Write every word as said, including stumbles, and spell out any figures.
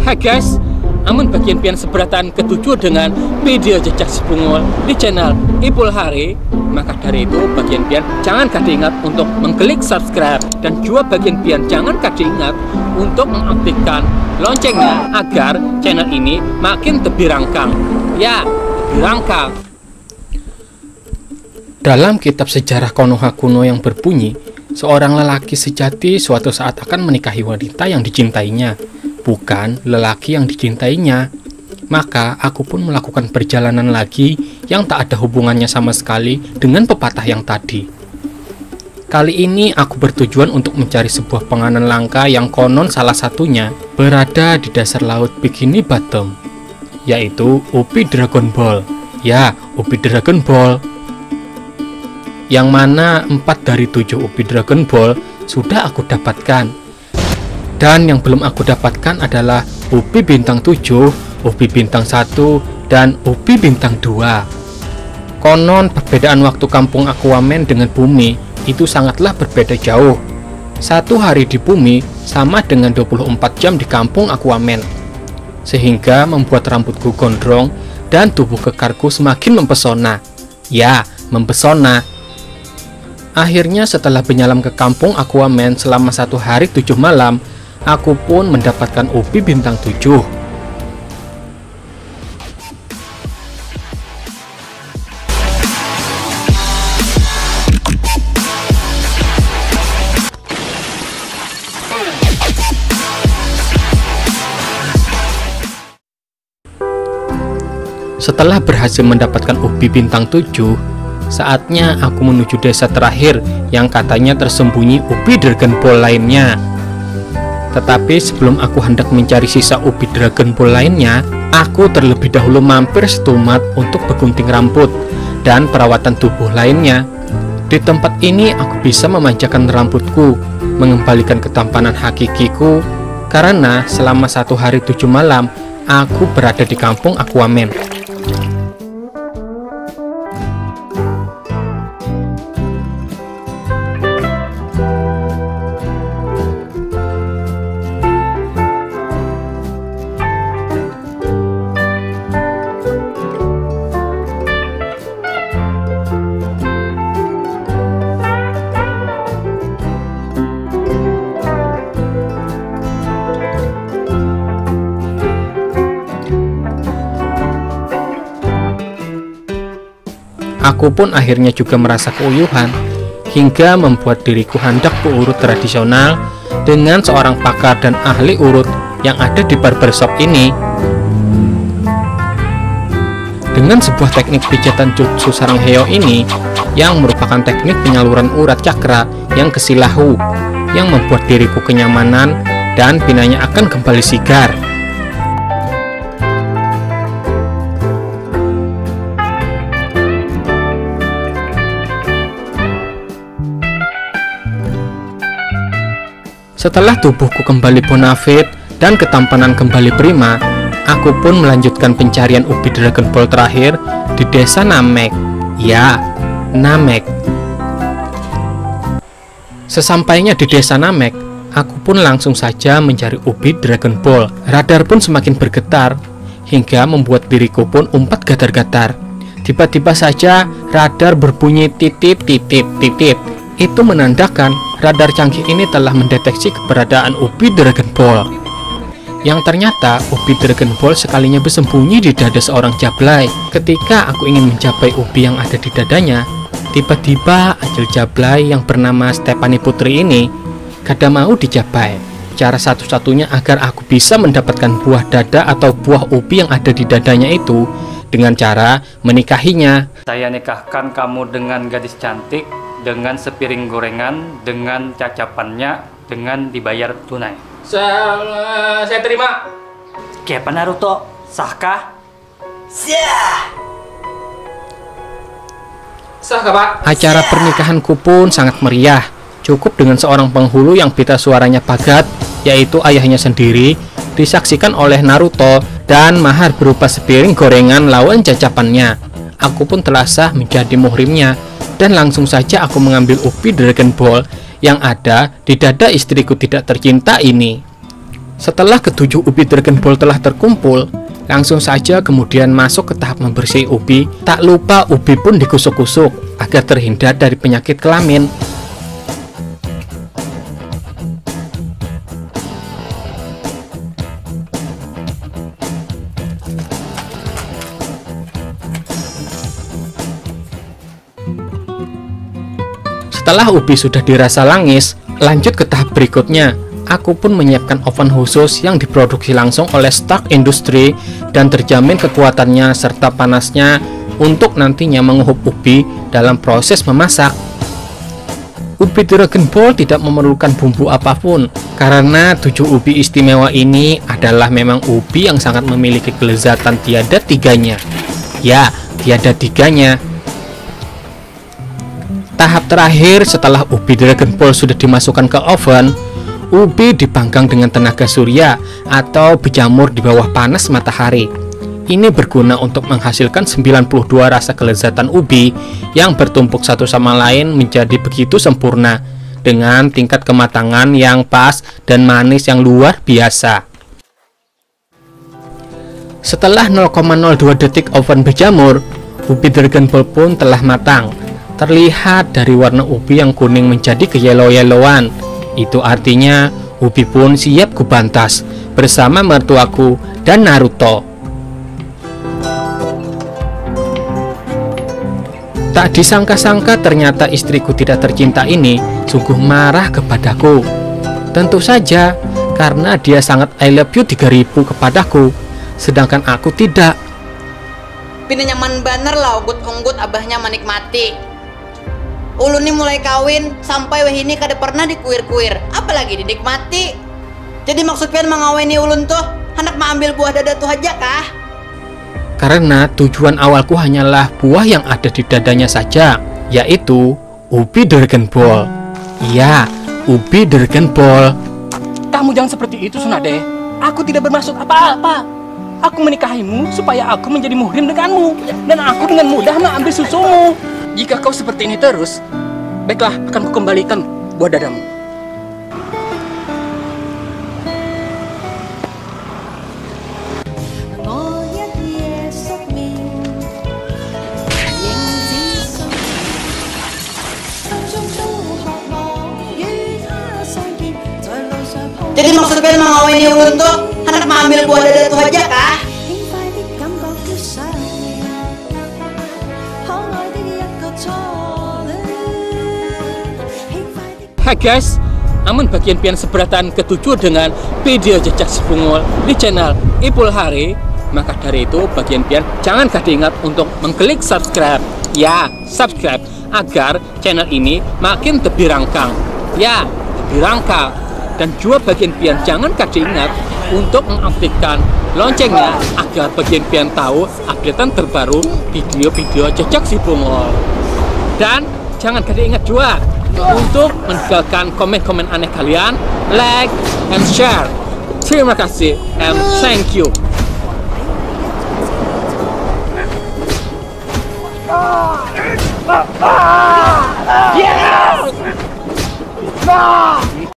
Hai guys, amun bagian pian seberatan ketujuh dengan video Jejak Sibungul di channel Ipul Hari, maka dari itu bagian pian jangan kada ingat untuk mengklik subscribe dan juga bagian pian jangan kada ingat untuk mengaktifkan loncengnya agar channel ini makin tebirangkang. Ya, tebirangkang. Dalam kitab sejarah Konoha kuno yang berbunyi, seorang lelaki sejati suatu saat akan menikahi wanita yang dicintainya, bukan lelaki yang dicintainya. Maka aku pun melakukan perjalanan lagi yang tak ada hubungannya sama sekali dengan pepatah yang tadi. Kali ini aku bertujuan untuk mencari sebuah penganan langka yang konon salah satunya berada di dasar laut Bikini Bottom, yaitu ubi Dragon Ball. Ya, ubi Dragon Ball. Yang mana empat dari tujuh ubi Dragon Ball sudah aku dapatkan. Dan yang belum aku dapatkan adalah ubi bintang tujuh, ubi bintang satu, dan ubi bintang dua. Konon perbedaan waktu kampung Aquaman dengan bumi itu sangatlah berbeda jauh. Satu hari di bumi sama dengan dua puluh empat jam di kampung Aquaman. Sehingga membuat rambutku gondrong dan tubuh kekarku semakin mempesona. Ya, mempesona. Akhirnya setelah menyelam ke kampung Aquaman selama satu hari tujuh malam, aku pun mendapatkan ubi bintang tujuh. Setelah berhasil mendapatkan ubi bintang tujuh, saatnya aku menuju desa terakhir yang katanya tersembunyi ubi Dragon Ball lainnya. Tetapi sebelum aku hendak mencari sisa ubi Dragon Ball lainnya, aku terlebih dahulu mampir setumat untuk begunting rambut dan perawatan tubuh lainnya. Di tempat ini aku bisa memanjakan rambutku, mengembalikan ketampanan hakikiku, karena selama satu hari tujuh malam aku berada di kampung Aquaman. Aku pun akhirnya juga merasa keuyuhan, hingga membuat diriku hendak beurut tradisional dengan seorang pakar dan ahli urut yang ada di barbershop ini. Dengan sebuah teknik pijatan jutsu sarang heo ini, yang merupakan teknik penyaluran urat cakra yang kesilahu, yang membuat diriku kenyamanan dan pinanya akan kembali sigar. Setelah tubuhku kembali bonafit dan ketampanan kembali prima, aku pun melanjutkan pencarian ubi Dragon Ball terakhir di desa Namek. Ya, Namek. Sesampainya di desa Namek, aku pun langsung saja mencari ubi Dragon Ball. Radar pun semakin bergetar, hingga membuat diriku pun umpat gatar-gatar. Tiba-tiba saja radar berbunyi titip titip titip. Itu menandakan radar canggih ini telah mendeteksi keberadaan ubi Dragon Ball. Yang ternyata ubi Dragon Ball sekalinya bersembunyi di dada seorang jablay. Ketika aku ingin mencapai ubi yang ada di dadanya, tiba-tiba acil jablay yang bernama Stephanie Putri ini kada mau dicapai. Cara satu-satunya agar aku bisa mendapatkan buah dada atau buah ubi yang ada di dadanya itu dengan cara menikahinya. Saya nikahkan kamu dengan gadis cantik, dengan sepiring gorengan, dengan cacapannya, dengan dibayar tunai. Sa-, saya terima. Kepa Naruto, sahkah? Sah! Sah kah, Pak? Acara pernikahanku pun sangat meriah. Cukup dengan seorang penghulu yang pita suaranya pagat, yaitu ayahnya sendiri, disaksikan oleh Naruto dan mahar berupa sepiring gorengan lawan cacapannya. Aku pun telah sah menjadi muhrimnya, dan langsung saja aku mengambil ubi Dragon Ball yang ada di dada istriku tidak tercinta ini. Setelah ketujuh ubi Dragon Ball telah terkumpul, langsung saja kemudian masuk ke tahap membersihi ubi. Tak lupa ubi pun dikusuk-kusuk agar terhindar dari penyakit kelamin. Setelah ubi sudah dirasa langis, lanjut ke tahap berikutnya. Aku pun menyiapkan oven khusus yang diproduksi langsung oleh Stark Industry dan terjamin kekuatannya serta panasnya untuk nantinya menguhup ubi dalam proses memasak. Ubi Dragon Ball tidak memerlukan bumbu apapun karena tujuh ubi istimewa ini adalah memang ubi yang sangat memiliki kelezatan tiada tiganya. Ya, tiada tiganya. Tahap terakhir setelah ubi Dragon Ball sudah dimasukkan ke oven, ubi dipanggang dengan tenaga surya atau berjamur di bawah panas matahari. Ini berguna untuk menghasilkan sembilan puluh dua rasa kelezatan ubi yang bertumpuk satu sama lain menjadi begitu sempurna dengan tingkat kematangan yang pas dan manis yang luar biasa. Setelah nol koma nol dua detik oven berjamur, ubi Dragon Ball pun telah matang. Terlihat dari warna ubi yang kuning menjadi keyellow-yellowan. Itu artinya ubi pun siap kubantas bersama mertuaku dan Naruto. Tak disangka-sangka, ternyata istriku tidak tercinta ini sungguh marah kepadaku. Tentu saja, karena dia sangat I love you tiga ribu kepadaku, sedangkan aku tidak. Pina nyaman banar lah unggut-unggut abahnya manikmati. Ulun ni mulai kawin sampai wahini kada pernah dikuir-kuir, apalagi dinikmati. Jadi maksud pian mangawini ulun tuh handak maambil buah dada tuh haja kah? Karena tujuan awalku hanyalah buah yang ada di dadanya saja, yaitu ubi Dragon Ball. Iya, ubi Dragon Ball. Kamu jangan seperti itu, Sunade. Aku tidak bermaksud apa-apa. Aku menikahimu supaya aku menjadi muhrim denganmu dan aku dengan mudah mengambil susumu. Jika kau seperti ini terus, baiklah, akan kukembalikan buah dadamu. Jadi maksud pian mangawini ulun tuh handak maambil buah dada tuh haja kah? Hai guys, amun bagian pian seberatan ketuju dengan video jejak si bungul di channel Ipul Hari, maka dari itu bagian pian jangan kada ingat untuk mengklik subscribe. Ya, subscribe agar channel ini makin tebirangkang. Ya, tebirangkang. Dan juga bagian pian jangan kada ingat untuk mengaktifkan loncengnya agar bagian pian tahu updatean terbaru video-video jejak si bungul. Dan jangan kada ingat juga untuk meninggalkan komen-komen aneh kalian, like, and share. Terima kasih and thank you.